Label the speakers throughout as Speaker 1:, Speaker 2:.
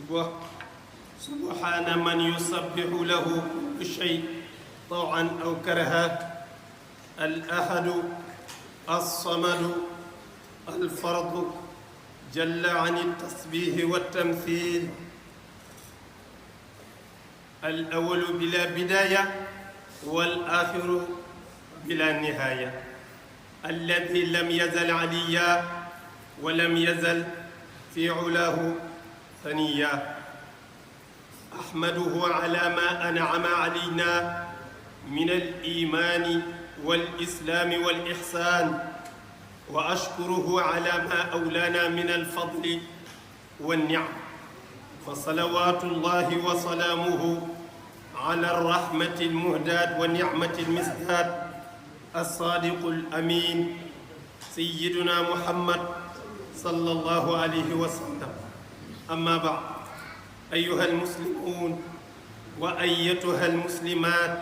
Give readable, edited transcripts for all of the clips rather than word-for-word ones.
Speaker 1: سبحان من يسبح له كل شيء طوعا أو كرها الأحد الصمد الفرد جل عن التسبيح والتمثيل الأول بلا بداية والآخر بلا نهاية الذي لم يزل عليا ولم يزل في علاه ثنيا أحمده على ما أنعم علينا من الإيمان والإسلام والإحسان وأشكره على ما أولانا من الفضل والنعم فصلوات الله وسلامه على الرحمة المهداة والنعمة المزداد الصادق الأمين سيدنا محمد صلى الله عليه وسلم أما بعد أيها المسلمون وأيتها المسلمات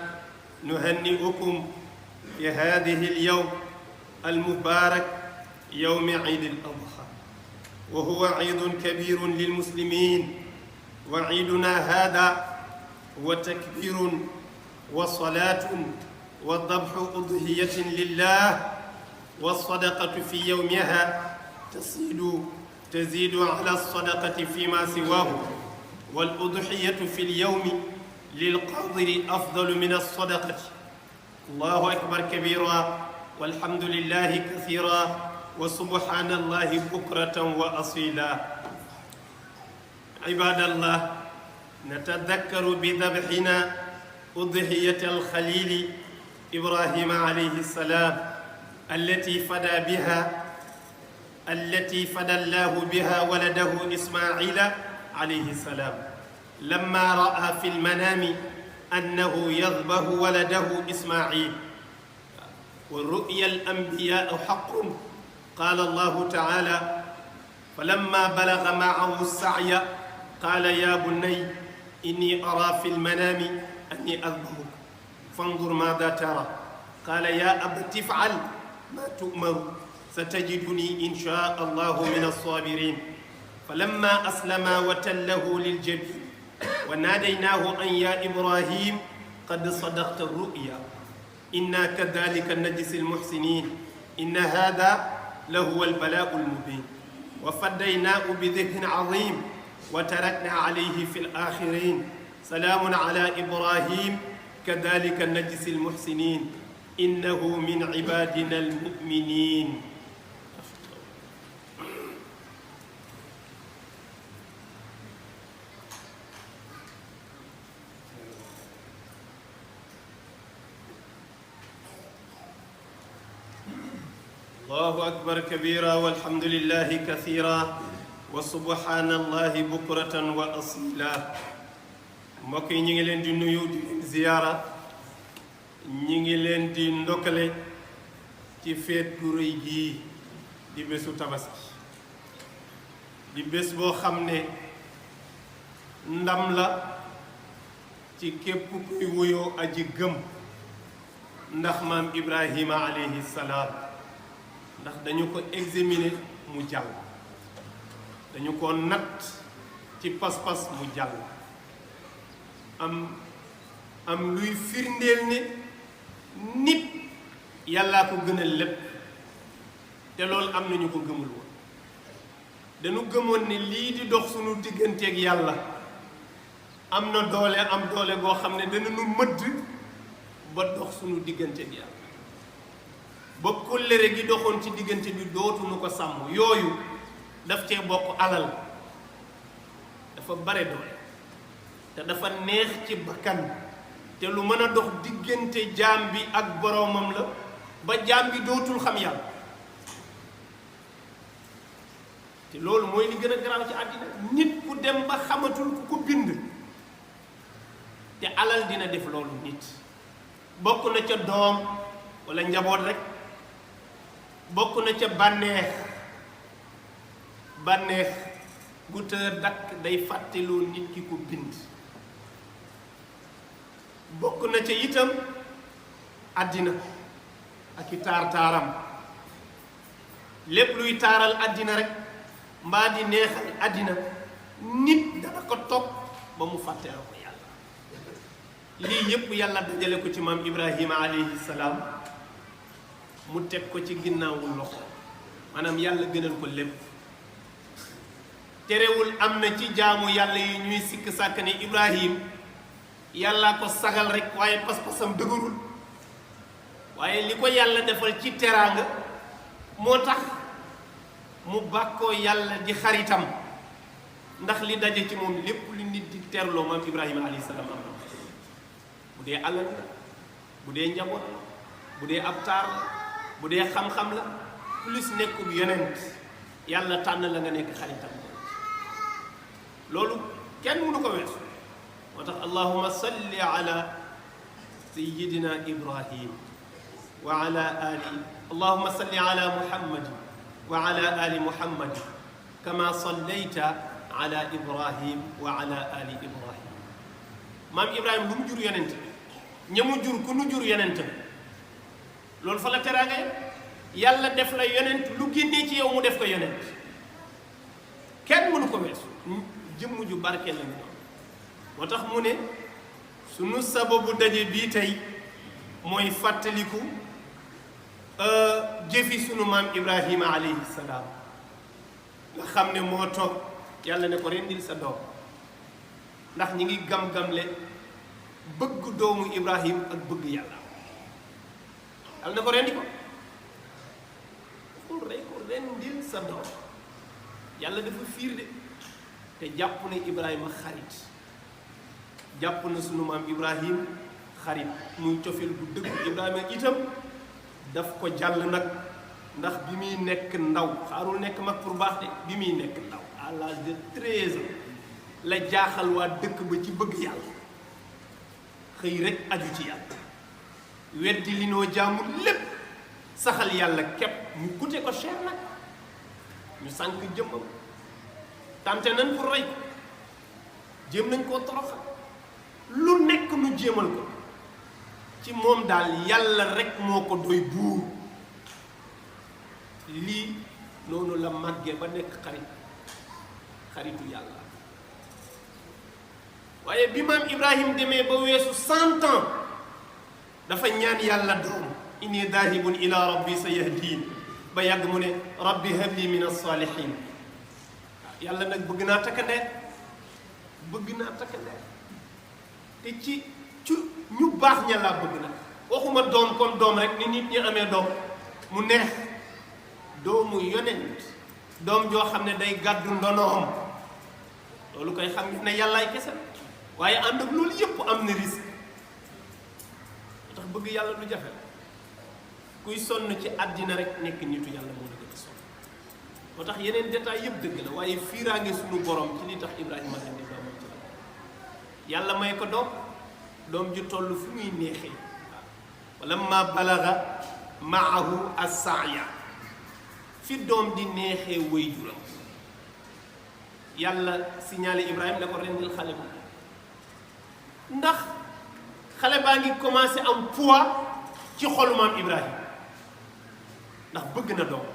Speaker 1: نهنئكم في هذه اليوم المبارك يوم عيد الأضحى وهو عيد كبير للمسلمين وعيدنا هذا هو تكبير وصلاة وذبح أضحية لله والصدقة في يومها تزيد على الصدقة فيما سواه والأضحية في اليوم للقادر أفضل من الصدقة الله أكبر كبيرا والحمد لله كثيرا وسبحان الله بكرة وأصيلا عباد الله نتذكر بذبحنا أضحية الخليل إبراهيم عليه السلام التي فدى الله بها ولده إسماعيل عليه السلام لما رأى في المنام أنه يذبح ولده إسماعيل والرؤيا الأنبياء حق قال الله تعالى فلما بلغ معه السعي قال يا بني إني أرى في المنام أني أذبحك فانظر ماذا ترى قال يا أبت افعل ما تؤمر ستجدني إن شاء الله من الصابرين فلما أسلما وتله للجبين وناديناه أن يا إبراهيم قد صدقت الرؤيا إنا كذلك نجزي المحسنين إن هذا لهو البلاء المبين وفديناه بذبح عظيم وتركنا عليه في الآخرين سلام على إبراهيم كذلك نجزي المحسنين إنه من عبادنا المؤمنين الله أكبر كبيرا والحمد لله كثيرا وسبحان الله بكرة وأصيلا mbokk yi ñu ngi leen di nuyu di ziyaara ñu ngi leen di ndokkale ci feet gu rëy gii di bésu tabaski di bés boo xam ne ndam la ci képp kuy wuyoo aji gëm ndax maam Ibrahima alayhi salaam ndax dañu ko examiner mu jàll dañu ko natt ci pas-pas mu jàll am luy firndeel ne nit yàllaa ko gënal lépp te loolu am nañu ko gëmul woon dañu gëmoon ne lii di dox sunu digganteeg yàlla am na doole am doole goo xam ne dana nu mëdd ba dox sunu digganteeg yàlla ba kóllëre gi doxoon ci diggante bi dootuñu ko sàmm yooyu daf cee bokk alal dafa bare doole te dafa neex ci bakkan te lu mën a dox diggante jaam bi ak boroomam la ba jaam bi dootul xam yàlla te loolu mooy li gën a garaaw ci àddina nit ku dem ba xamatul ku ko bind te alal dina def loolu nit bokk na ca doom walla njaboot rek bokk na ca bànneex bu tër dakk day fàtteloo nit ki ko bind bokk na ca itam àddina ak i taar-taaram lépp luy taaral àddina rek mbaa di neexal àddina nit nit dana ko topp ba mu fàtteeloo ko yàlla. lii yépp yàlla dajale ko ci maam Ibrahima alayhi salaam mu teg ko ci ginnaawul loxo maanaam yàlla gënal ko lépp. terewul am na ci jaamu yàlla yi ñuy sikk sàkk ne Ibrahim yàllaa ko sagal rek waaye pas-pasam dëgërul waaye li ko yàlla defal ci teraanga moo tax mu bàkkoo yàlla di xaritam ndax li daje ci moom lépp lu nit di terloo maam Ibrahima alayhi salaam am na bu dee alal la bu dee njaboot la bu dee ab taar la bu dee xam-xam la plus nekkub yonent yàlla tànn la nga nekk xaritam loolu kenn mënu ko weesu moo tax allahumma salli ala sayyidina Ibrahim wa ala ali allahumma salli ala muhammad wa ala ali muhammad kama sallayta ala Ibrahim wa ala ali Ibrahim. maam Ibrahima lu mu jur yonent ña mu jur ku nu jur yonent loolu fa la teraanga yàlla def la yonent lu génnee ci yow mu def ko yonent kenn mënu ko weesu jëmm ju barkeel la ñu doon moo tax mu ne sunu sababu daje bii tey mooy fàttaliku jëfi sunu maam Ibrahima alayhi salaam nga xam ne moo toog yàlla ne ko rendil sa doom ndax ñi ngi gam-gamle bëgg doomu Ibrahim ak bëgg yàlla yàlla ne ko rendi ko rendil sa doom yàlla dafa fiir de te jàpp na Ibrahima xarit jàpp na sunu maam Ibrahim xarit muy cofeel bu dëgg Ibrahima itam daf ko jàll nag ndax bi muy nekk ndaw xaarul nekk mag pour baax de bi muy nekk ndaw à l'âge de 13 ans la jaaxal waa dëkk ba ci bëgg yàlla xëy rek aju ci yàlla weddi li noo jaamul lépp saxal yàlla képp mu coûté ko cher nag ñu sànq jëmmam tante nañ pour rey ko jéem nañ koo toroxal lu nekk nu jéemal ko ci moom daal yàlla rek moo ko doy buur lii noonu la màggee ba nekk xaritu yàlla waaye bi maam Ibrahim demee ba weesu 100 ans dafa ñaan yàlla doom inni daahibun ila rabbi sayahdiin ba yàgg mu ne rabbi habli min as-saalihiin yàlla nag bëgg naa takkandeer te ci ñu baax ña laa bëgg nag waxuma doom comme doom rek ni nit ñi amee doom mu neex doomu yonent doom joo xam ne day gàddu ndonoom loolu koy xam ne yàllaay kese waaye ànd ak loolu yëpp am na risque tax bëgg yàlla du jafe kuy sonn ci àddina rek nekk nitu yàlla moo la gën a sonn moo tax yeneen détails yëpp dëgg la waaye fiiraange suñu borom ci li tax Ibrahima leen di doomam ci la yàlla may ko doom ju toll fu muy neexee wala ma balaga maahu as-sa'ya fi doom di neexee way juram yàlla signalé Ibrahima ne ko rendil xale bi ndax xale baa ngi commencé am poids ci xolu maam Ibrahima ndax bëgg na doom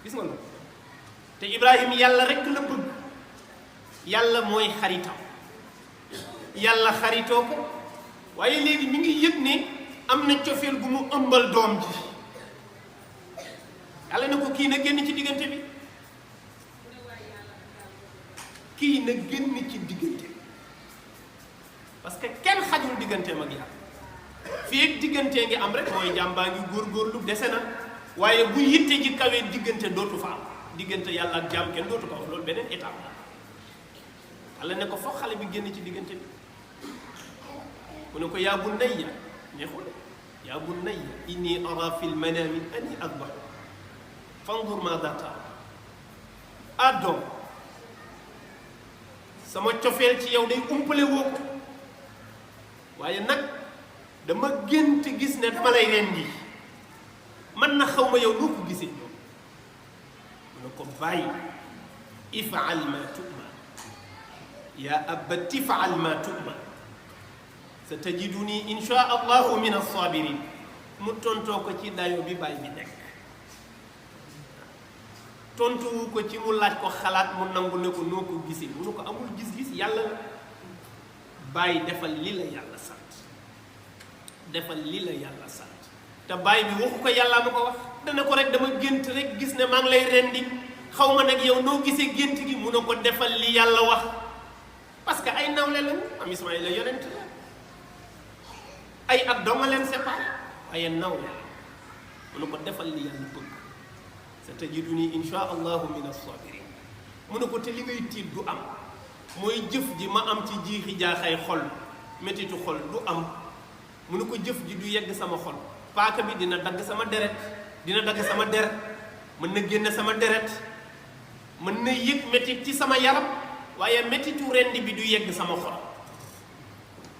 Speaker 1: gis nga loolu te Ibrahima yàlla rekk la bëgg yàlla mooy xaritam yàlla xaritoo ko waaye léegi mi ngi yëg ne am na cofeel bu mu ëmbal doom ji yàlla na ko kii na génn ci diggante bi kii na génn ci diggante bi parce que kenn xajul digganteem ak yàlla fii ak diggante ngi am rek mooy jàmbaa ngi góorgóorlu dese na waaye bu yitte ji kawee diggante dootu fa am diggante yàlla ak jàmm kenn dootu ko wax loolu beneen étape la yàlla ne ko foog xale bi génn ci diggante bi mu ne ko yaa bunayya neexul yaa bunayya inni ara fil manami anni adbah fanzur maada tara doom sama cofeel ci yow day umpale woo ko waaye nag dama gént gis ne dama lay rendi man na xaw ma yow noo ko gisee ñoom mu ne ko bàyyi if'al ma tu'mar yaa abati if'al ma tu'mar satajiduni insha allahu min as-sabirin mu tontoo ko ci dayo bi bàyyi bi nekk tontuwu ko ci mu laaj ko xalaat mu nangu ne ko noo ko gisee mu ne ko amul gis-gis yàlla la bàyyi defal li la yàlla sant defal li la yàlla sant te bàyyi bi waxu ko yàllaa ma ko wax dana ko rek dama gént rek gis ne maa ngi lay rendi xaw ma nag yow noo gisee gént gi mu ne ko defal li yàlla wax parce que ay nawle lañu am Ismaïla yonent la ay at doo nga leen séparé waaye nawle la mu ne ko defal li yàlla bëgg sa tajiduni insha allahu min as-sabirin mu ne ko te li ngay tiit du am mooy jëf ji ma am ci jiixi jaaxay xol métitu xol du am mu ne ko jëf ji du yegg sama xol paaka bi dina dagg sama deret dina dagg sama der mën na génne sama deret mën na yëg métit ci sama yaram waaye métitu rendi bi du yegg sama xol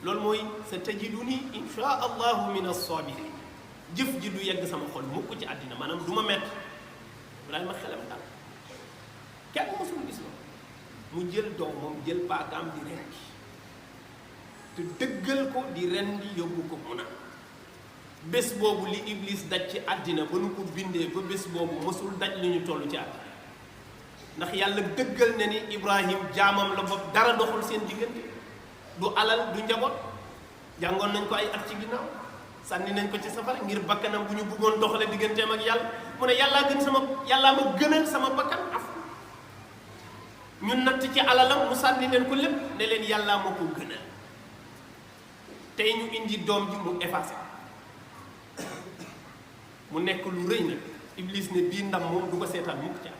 Speaker 1: loolu mooy sa tajiduni insha allahu min as-sabirin jëf ji du yegg sama xol mukk ci àddina maanaam du ma mett Ibrahima xelam daal kenn mosul gis la mu jël doomam jël paakaam di rendi te dëggal ko di rendi yóbbu ko mun a bés boobu li Iblis daj ci àddina ba nu ko bindee ba bés boobu mosul daj li ñu toll ci àddina ndax yàlla dëggal na ni Ibrahim jaamam la bopp dara doxul seen diggante du alal du njaboot jàngoon nañ ko ay at ci ginnaaw sànni nañ ko ci safara ngir bakkanam bu ñu bëggoon doxale digganteem ak yàlla mu ne yàllaa ma gënal sama bakkan af ñu natt ci alalam mu sànni leen ko lépp ne leen yàllaa ma ko gënal tey ñu indi doom ji mu effacé mu nekk lu rëy nag Iblis ne bii ndam moom du ko seetaan mukk ca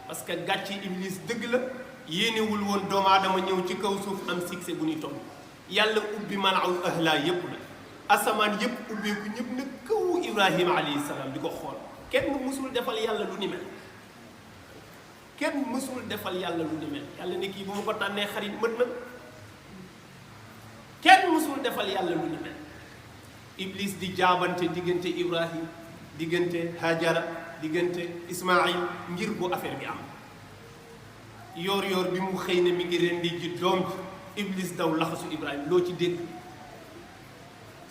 Speaker 1: parce que gàcci Iblis dëgg la yéenewul woon doomu aadama ñëw ci kaw suuf am succès bu ñuy toll yàlla ubbi malaul ahla yépp la asamaan yépp ubbeeku ñëpp na kaw Ibrahima alayhi salaam di ko xool kenn mësul defal yàlla lu ni mel kenn mësul defal yàlla lu ni mel yàlla ne kii bu ma ko tànnee xarit mët na kenn mësul defal yàlla lu ni mel Iblis di jaabante diggante Ibrahim diggante Hajara diggante Ismaïl ngir bu affaire bi am yoor bi mu xëy ne mi ngi rendi ji doom ji Iblis daw laxasu Ibrahima loo ci dégg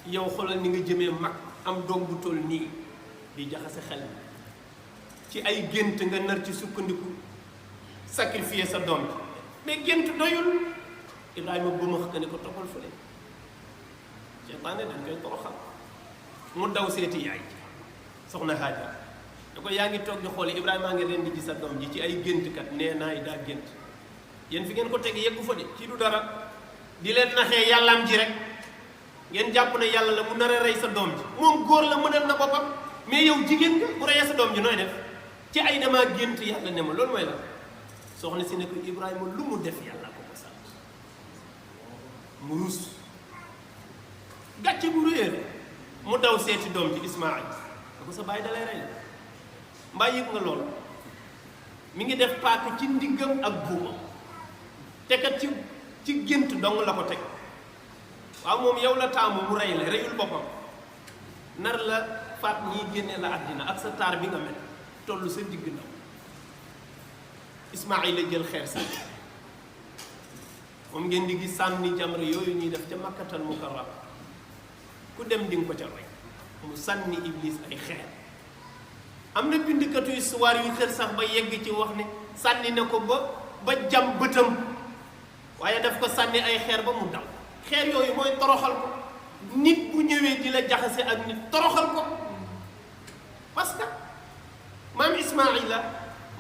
Speaker 1: yow xoolal ni nga jëmee mag am doom bu toll nii di jaxase xel ci ay gént nga nar ci sukkandiku sacrifier sa doom ji mais gént doyul Ibrahima ba ma xëkk ne ko toppal fële seytaane dañ koy toroxal mu daw seeti yaay soxna Hajar da ko yaa ngi toog di xoole Ibrahima ngi rendi ji sa doom ji ci ay géntkat nee naay daa gént yéen fi ngeen ko teg yeggu fa de ci du dara di leen naxee yàllaam ji rek ngeen jàpp ne yàlla la mu nar a rey sa doom ji moom góor la mënal na boppam mais yow jigéen nga bu reyee sa doom ji nooy def ci ay damaa gént yàlla ne ma loolu mooy la soxna si ne ko Ibrahima lu mu def yàlla ko ko sant mu rus gàcce bu réer mu daw seeti doom ji Ismaïl da ko sa bàyyi dalay rey la mbaa yëg nga lool mi ngi def paaka ci ndiggam ak buumam te kat ci gént dong la ko teg waaw moom yow la taamu mu rey la reyul boppam nar la faat ñii génne la àddina ak sa taar bi nga mel toll sa digg ndaw Ismaïl la jël xeer sa moom ngeen di gis sànni jamra yooyu ñuy def ca Makkatal Mukarram ku dem di nga ko ca roy mu sànni Iblis ay xeer am na bindikatu histoire yu xër sax ba yegg ci wax ne sànni na ko ba jam bëtam waaye daf ko sànni ay xeer ba mu daw xeer yooyu mooy toroxal ko nit bu ñëwee di la jaxase ak nit toroxal ko parce que maam Ismaïla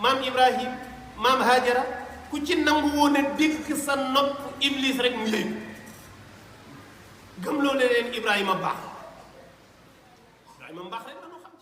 Speaker 1: maam Ibrahim maam Hajara ku ci nangu woon a dégg sa nopp Iblis rek mu yëy gëm loo leen Ibrahima mbaax rek la ñu xam